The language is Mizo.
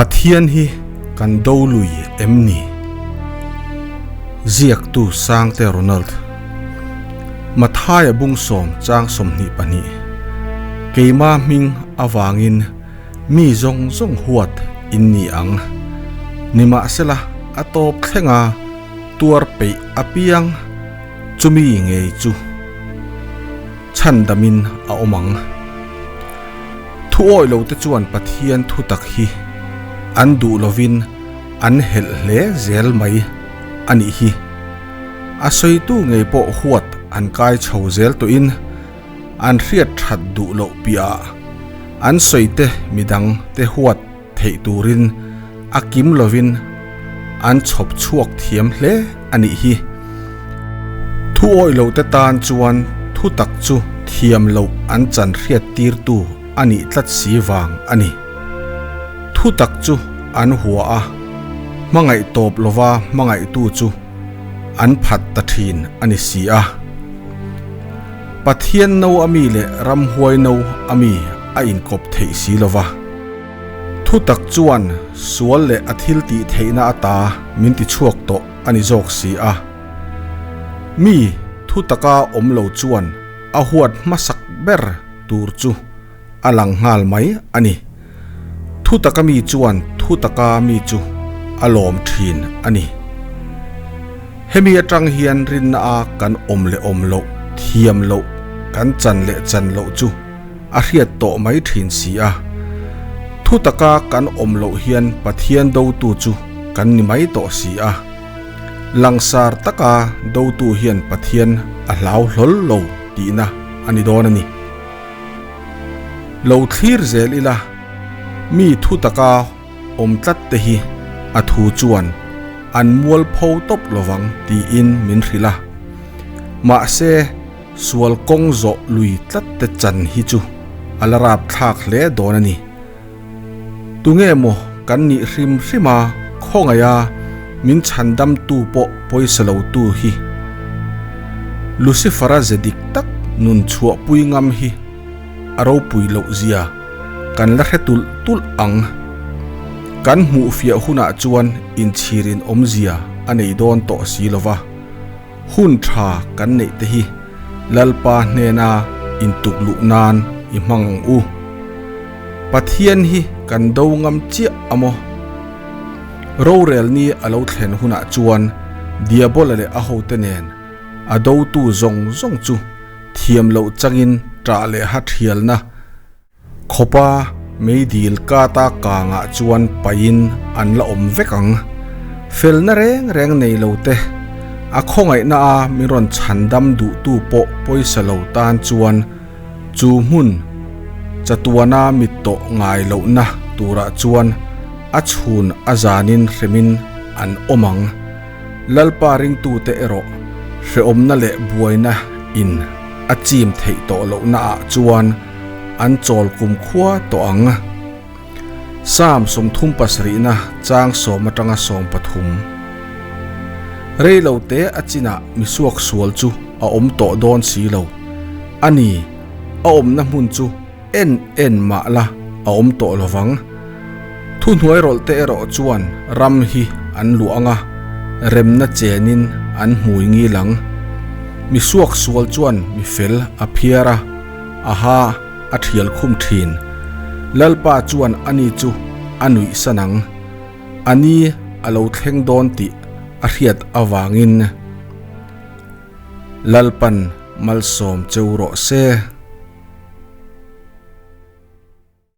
Pathian hi kan do lui em ni? Ziaktu Sangte Ronald Mathaia bungsawm chang 22 Keima hming avangin mi zawng zawng huat in ni ang. Nimahsela a tawp thlenga tuar peih apiang chumi ngei chu chhandamin a awm ang. Thu awih lo te chuan Pathian thu tak hi an duh lovin an helh hle zel mai a nih hi. A sawitu ngei pawh huat an kai chho zel tawhin an hriat that duh loh piahah an sawi te midang te huat theih turin a kim lovin an chhawp chhuak thiam hle a nih hi. Thu awih lo te tan chuan thu tak chu thiam loh an chan hriat tirtu a nih tlat si vang a ni. Thu tak chu an hua a, hmangaih tawp lova hmangaihtu chu an phat ta thin a ni si a. Pathian no a mi leh ramhuai no a mi a inkawp theih si lova. Thu tak chuan sual leh a thil tih theihna ata min ti chhuak tawh a ni zawk si a. Mi thu taka awm lo chuan a huat hmasak ber tur chu a lang nghal mai a ni. Thu taka mi chuan thu taka mi chu a lawm thin a ni. Hemi atang hian rinna a kan awm leh awm loh, thiam loh, kan chan leh chan loh chu a hriat tawh mai thin si a. Thu taka kan awm loh hian Pathian dotu chu kan ni mai tawh si a. Langsar taka dotu hian Pathian a hlau hlawl lo tihna a ni dawn a ni. Lo thlir zel ila, mi thu taka awm tlat te hi a thu chuan an mualpho tawp lovang tiin min hrilh a. Mahse, sual kawng zawh lui tlat te chan hi chu a la rap thlak hle dawn a ni. Tunge maw kan nih hrim hrim a, khawngaih a min chhandamtu pawh pawisa lo tu hi? Lucifer-a ze dik tak nun chhuahpui ngam hi a ropui loh zia kan la hre tulh tulh ang. Kan hmuh fiah hunah chuan inchhirin awmzia a nei dawn tawh si lo va. Hun tha kan neih te hi Lalpa hnena intuk luh nan i hmang ang u. Pathian hi kan do ngam chiah a maw? Rorel ni a lo thlen hunah chuan Diabola leh a hote nen a dotu zawng zawng chu thiam loh changin ṭah leh ha ṭhialna Khawpa meidil kata kangah chuan paihin an la awm vek ang. Felna reng reng nei lo te, a khawngaihna a min rawn chhandam duhtu pawh pawisa lo tan chuan chu hmun chatuana mit tawh ngai lohna turah chuan a chhun a zanin hremin an awm ang. Lalpa ringtute erawh hrehawmna leh buaina in a chim theih tawh lohna ah chuan an chawl kum khua tawh ang. Psalm 37na chang sawm atanga 13. Rei lo te a chinah misuak sual chu a awm tawh dawn si lo. A ni, a awmna hmun chu en en mah la a awm tawh lovang. Thuhnuai rawlh te erawh chuan ram hi an luah ang a, remna chenin an hmui ngil ang. Misuak sual chuan mi fel a phiar a, a ha a thial khum thin. Lalpa chuan ani chu a nuih san ang. A ni a lo thleng dawn tih a hriat avangin Lalpan malsawm cheu rawh se.